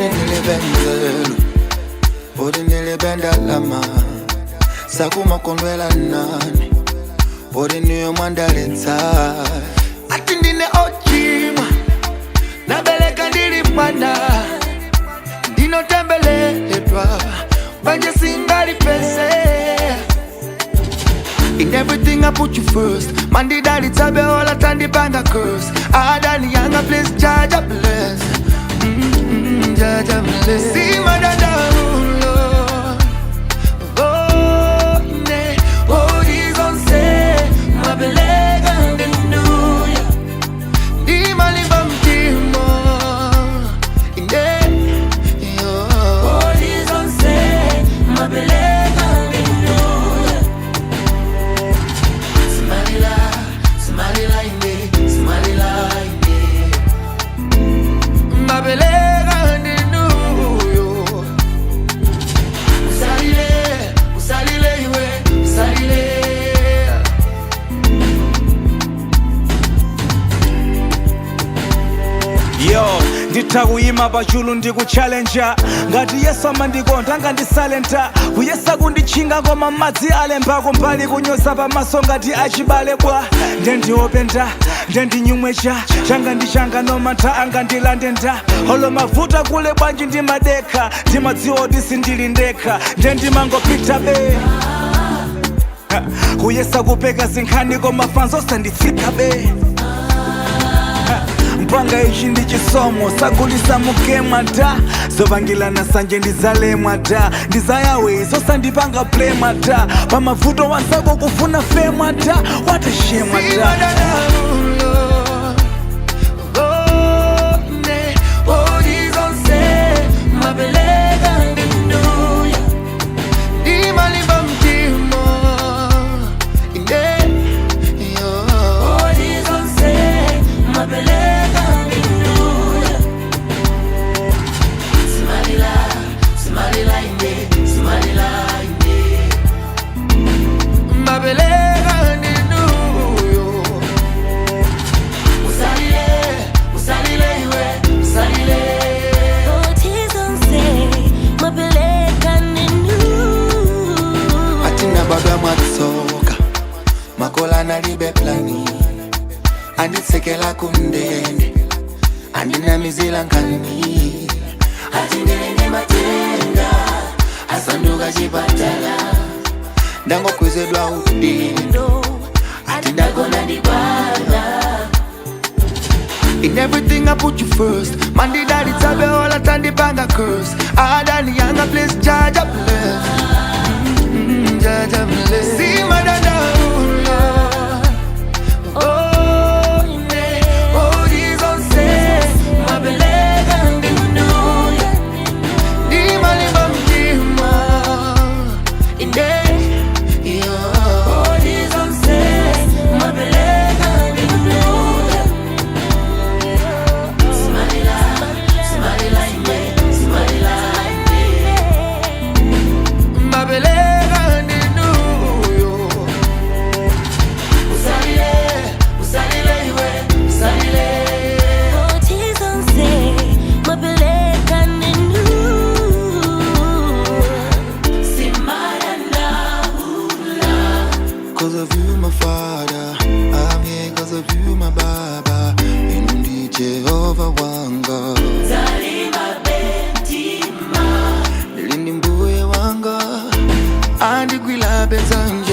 Poti ndilibe nzeru, poti ndilibe ndalama, sakumakondwela nane, poti ndiyo mwandalitsa. Ati ndine ochimwa, nabeleka ndili mwana, ndinotembeleledwa banje singalipese. In everything I put you first. Mandidalitsa beola tandipanga curse. Adani yanga, please Jah Jah bless. Jah Jah bless. See my dada, oh, oh, ne, oh, these on say, mabelega ndenuya. Di malimba mtima, ine, yo. Oh, these on say, mabelega ndenuya. Smalila, smalila ine, smalila ine. Mabelega ndinuyo. Usalile, usalile iwe, usalile. Yo, nditha kuyima pachulu ndikuchalenja ngati Yesu amandikonda angandisalenta kuyesa kunditchinga koma madzi alembako mbali kunyoza pamaso ngati achibale bwa ndendiopenda ndendinyumwecha changa ndi changa nomantha angandilande nda holo mavuta kule bwanji ndimadekha ndimadziwa kuti sindili ndekha ndendimangopita be kuyesa kupeka zinkhani koma fanzo sanditsika be mpanga ichi ndi chisomo sagulisa mukemwa ta zopangilana sanje ndizalemwa ta ndizayawe zosandipanga plemwa ta pamavuto wanzako kufuna femwa ta watashemwa ta. Oh, these on say, mabelega ndenuya. Smalila, smalila ine, smalila ine. Mabelega ndinuyo. Usalile, usalile iwe, usalile. Oh, these on say, mabelega ndenuya. Atina baba mwatsoka, makola nalibe plani, anditsekela kundende, andinamizila nkani, atindelende matenda asanduka chipatala, ndangokwezedwa udindo, atindagona ndibala. In everything I put you first. Mandidalitsa beola tandipanga curse. Adani yanga, please Jah Jah bless. Jah Jah bless. See my dada, oh, oh, ne, oh, these on say, mabelega ndinuya. Di malimba mtima, ine, yo. Oh, these on say, mabelega ndenuya. Smalila, smalila ine, smalila ine. Mabelega ndinuyo. Usalile, usalile iwe, usalile. Oh, these on say, mabelega ndenuya. Cause of you, my father. I'm here cause of you, my baba. Inundi Jehovah wanga. Lindi mbuye wanga. Andigwila benzanga.